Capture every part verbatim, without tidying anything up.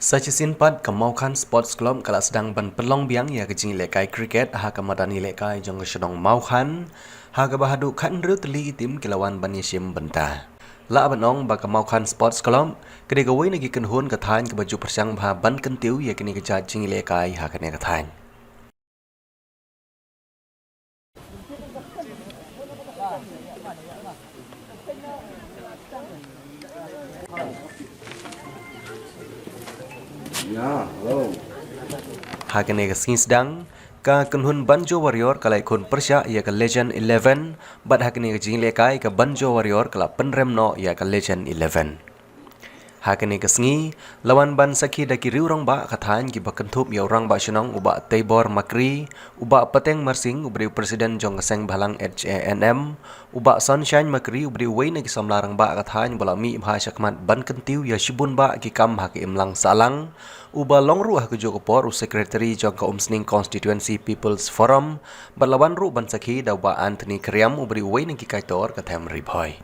Sa shisien pat ka Mawkhan Sports Club ka la sdang ban pynlong biang ïa ka jingïalehkai cricket ha ka madan ïalehkai jong ka shnong Mawkhan, ha kaba haduh khathynriew tylli ki tim ki la wan ban ïashim bynta. Lah ban ong ba ka Mawkhan Sports Club ka dei kawei na ki kynhun ka thaiñ kaba ju pyrshang bha ban kyntiew ïa kane ka jait jingïalehkai ha kane ka thaiñ. Ha kane ka sngi sdang, ka kynhun Banjo Warrior ka la ïakhun pyrshah ïa ka Legend Eleven, bad ha kane ka jingïalehkai ka Banjo Warrior ka la pynrem noh ïa ka Legend Eleven. Ha kane ka sngi, la wan ban sakhi da ki riew rangbah ka thaiñ kiba kynthup ïa u rangbah shnong u Bah Teibor Makri, u Bah Pateng Marsing uba dei u president jong ka seng bhalang H A N M, u Bah Sunshine Makri uba dei uwei na ki samla rangbah ka thaiñ ba la mih bha shakhmat ban kyntiew ïa shibun bah ki kam ha ka imlang sahlang, uba long ruh ha kajuh ka por u secretary jong ka Umsning Constituency People's Forum, bad la wan ruh ban sakhi da u Bah Anthony Khriam uba dei uwei na ki kaitor ka them Ri Bhoi.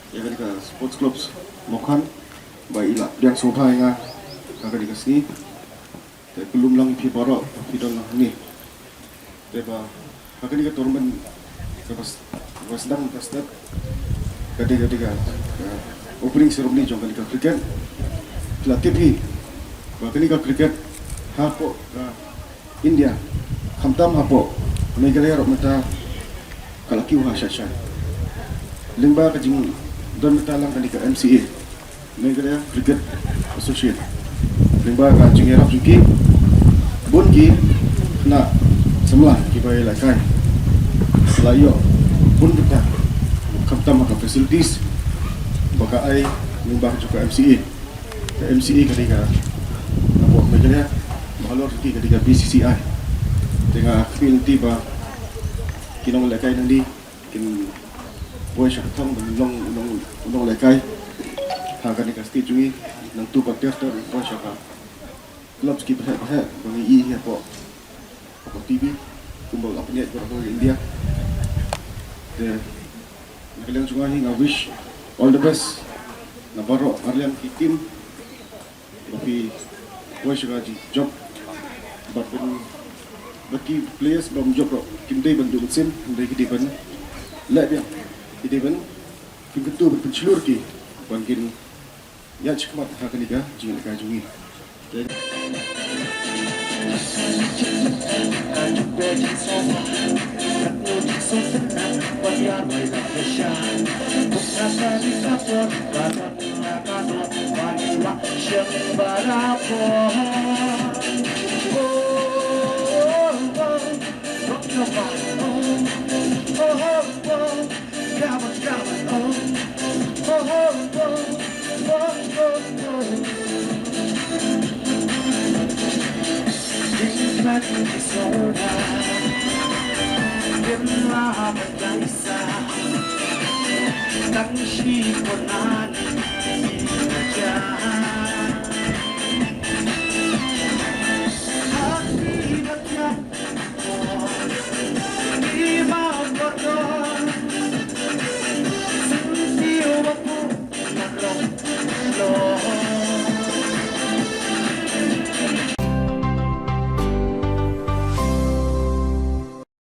Ïa kane ka Sports Clubs Mawkhan ba i la pdiang sngewbha ïa nga ha kane ka sngi. Te khublei lang ïa phi baroh phi don lang hangne. Te ba ha kane ka tournament kaba s-, kaba sdang mynta step ka dei ka, dei ka, ka opening ceremony jong kane ka cricket. Phi la tip hi ba kane ka cricket hapoh ka India, khamtam hapoh Meghalaya ruh mynta ka la kiew ha shai shai. Lyngba ka jingdon mynta lang kane ka M C A, Meghalaya Cricket Association, lyngba ka jingïarap jong ki, bun ki khynnah samla kiba ïalehkai la ïoh bun bynta, khamtam ha ka facilities ba ka ai lyngba jong ka M C A. Ka M C A ka dei ka, hapoh Meghalaya, ba halor jong ki ka dei ka B C C I. Te nga kyrmen lynti ba ki nonglehkai nangne kin poi sha ka thong ban long, long, long lehkai ha kane ka state jong ngi. Nangta pat ter ter poi sha ka clubs kiba heh ba heh ba ngi ïohi hapoh, hapoh T V kumba la pynïaid baroh ha India. Te na ka liang jong nga hi nga wish all the best na baroh arliang ki team. Ba phi poi sha ka jingjop bad ban, bad ki players bym jop ruh kim dei ban duh mynsiem, hynrei ki dei ban leh biang, ki dei ban, phin kyntu ban pynshlur ki ban kin ïaid shakhmat ha kane ka jingïalehkai jong ngi.